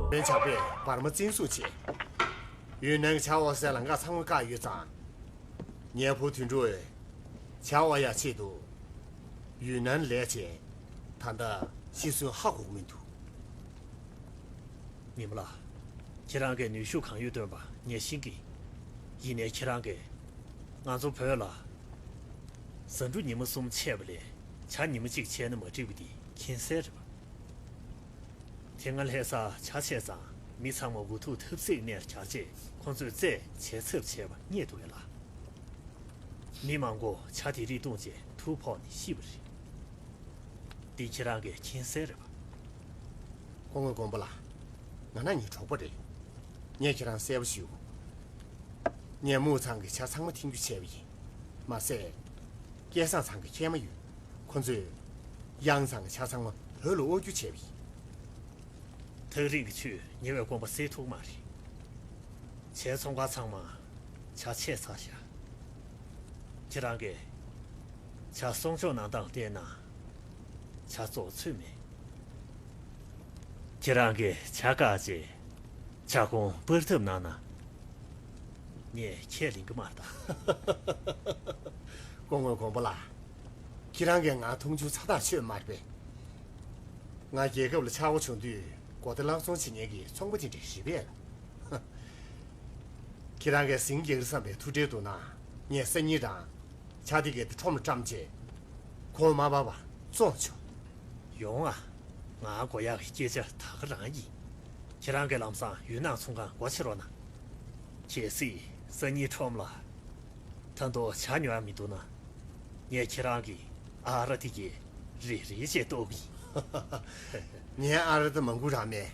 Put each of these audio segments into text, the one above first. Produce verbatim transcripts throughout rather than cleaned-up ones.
བན་ཇག་པས་འབར་མ་བཙན་བཟུང་བྱས། ཡུན་ནན་གྱི་ཇ་དབོར་སའི་ལམ་ཁ་ཚང་མ་བཀག་ཡོད་ཙང་། ངའི་བུ་དོན་གྲུབ་ཇ་དབོར་ཡག་ཆེད་དུ་ཡུན་ནན་ལས་བྱས། ད་ལྟ་ཤི་གསོན་ཧ་གོ་གི་མི་འདུག་ཉི་མ་ལགས། ཁྱེད་རང་གིས་ནུས་ཤུགས་གང་ཡོད་བཏོན་པ་ངས་ཤེས་ཀྱི། ཡིན་ནའི་ཁྱེད་རང་གིས་ང་ཚོ་བོད་ལ་ཟ་འབྲུ་ཉི་མ་གསུམ་ཆད་པ་ལས་ཇ་ཉི་མ་གཅིག་ཆད་ན་མ་འགྲིག་པ་འདི་མཁྱེན་གསལ་རེད་པ། དེ་སྔ་ལྷ་སར་ཇ་ཆད་ཙང་མི་ཚང་མ་འུ་ཐུག་ཐབས་ཟད་ནས་གྱར་རྗེས་ཁོ་ཚོས་རྩད་བྱས་ཚབ་བྱས་པ་རྙེད་འདུག་གས་ལགས། མི་མང་པོ་ཇ་དེ་རིགས་བཏུངས་རྗེས་དུག་ཕོག་ནས་ཤི་བ་རེད། འདི་ཁྱེད་རང་གིས་མཁྱེན་གསལ་རེད་པ། སྐུ་ངོ་མགོན་པོ་ལགས། ང་ན་ནིང་གྲོགས་པོ་རེད། ངས་ཁྱེད་རང་གསལ་པོ་ཞུ། ངས་མུའུ་ཚང་གི་ཇ་ཚང་མ་འཐེན་རྒྱུ་བྱས་པ་ཡིན། མ་ཟད། སྐལ་བཟང་ཚང་གི་མཁལ་མ་ཡོད། ཁོ་ཚོས་དབྱང་ཚང་གི་ཇ་ཚང་མ་བོད་ལ་དབོར་རྒྱུ་བྱས་པ་ཡིན། ཐག་རིང་གི་ཆུས་ཉེ་བའི་དགོན་པ་སེལ་ཐུབ་མ་རེད། ཇའི་ཚོང་ཁང་ཚང་མ་ཇ་ཆད་ཚར་ཤག་ཁྱེད་རང་གིས་ཇ་སྲུང་སྐྱོབ་གནང་སྟངས་བལྟས་ན་ཇ་བཙོག་ཚོད་མེད། ཁྱེད་རང་གིས་ཇ་བཀག་རྗེས་ཇ་གུང་སྤར་ཐབས་གནང་ན་ངས་ཁས་ལེན་གྱི་མ་རེད་ད། སྐུ་ངོ་མགོན་པོ་ལགས། ཁྱེད་རང་གིས་ང་མཐོང་ཆུང་ཚ་ཐག་ཆོད་མ་རེད་པས། ང་རྒྱལ་ཁབ་ལ་ཆག་སྒོ་བྱུང་དུས་མགོ་བདེ་བླག་བཙོང་བྱེད་མཁན་གྱི་ཚོང་པ་དེ་འདྲ་རེད་པས། ཁྱེད་རང་གིས་ཟིང་རྒྱག་གི་བསམ་པའི་ཐུགས་ཁྲལ་འདུག་ན་ངས་སང་ཉིན་རང་ཇ་དེ་གའི་དེ་ཁྲོམ་ལ་བཀྲམ་བྱས། གོང་མ་བབ་པ་བཙོང་ཆོག་ཡོང་ཨ། ང་དགོས་ཡག་གི་སྐད་ཆ་ད་ག་རང་ཡིན། ཁྱེད་རང་གིས་ལམ་སང་ཡུལ་ནང་ཚོང་ཁང་སྒོ་ཕྱེ་རོགས་གནང་། གལ་སྲིད་སང་ཉིན་ཁྲོམ་ལ་ད་དུང་ཇ་ཉོ་ཡ་མི་འདུག་ན། ངས་ཁྱེད་རང་གི་ཨ་ར་དེ་གའི་རེ་རེ་བྱས་གཏོང་གི་ཡིན། ངའི་ཨ་ར་དེ་མང་པོ་རག་མེད།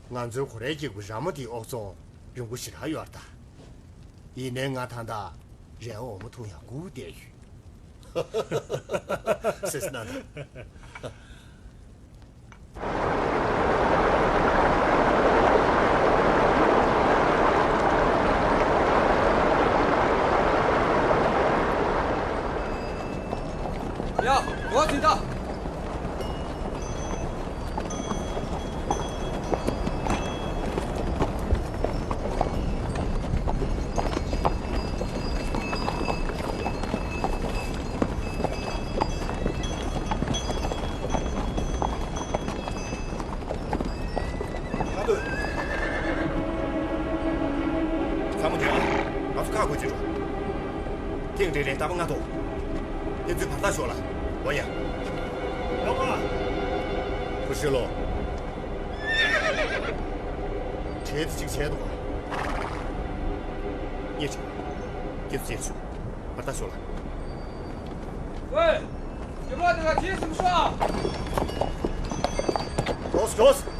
ང་ཚོའི་གོ་རེ་སྐྱེ་དགུ་ར་མོ་དེའི་ཨོག་ཚོང་རིང་པོ་ཞེ་དྲག་ཡོད་རེད་ད། ཡིན་ནའི་ང་ད་ལྟ་རས་འོ་མ་འཐུང་ཡག་སྒུག་བསྡད་ཡོད། སེམས་ན་ད། ཡ། འགོ་ཚུགས་ད། ཚང་མ་ཉོན་ཨ། ང་ཚོ་ཁག་དགོས་ཀྱི་རེད། ཐེངས་འདྲའི་ལས་རྟག་པ་ལྔ་ཐོག་ཕན་ཚུན་བར་ཐག་ཤོག་ལ། འོ་ཡ། ཡོང་ཨ། ཁུ་ཧྲི་ལོ། གྲལ་དེ་གཅིག་བྱས་འདུག་ག་ངས་བྱས། སྐྱེ་སུ་སྐྱེ་སུ། བར་ཐག་ཤོག་ལ། ཝེ། རྒྱབ་ལོགས་དེ་ལ་གྲལ་གསུམ་ཤོག་ཨ། འགྲོ་སོང་། འགྲོ་སོང་།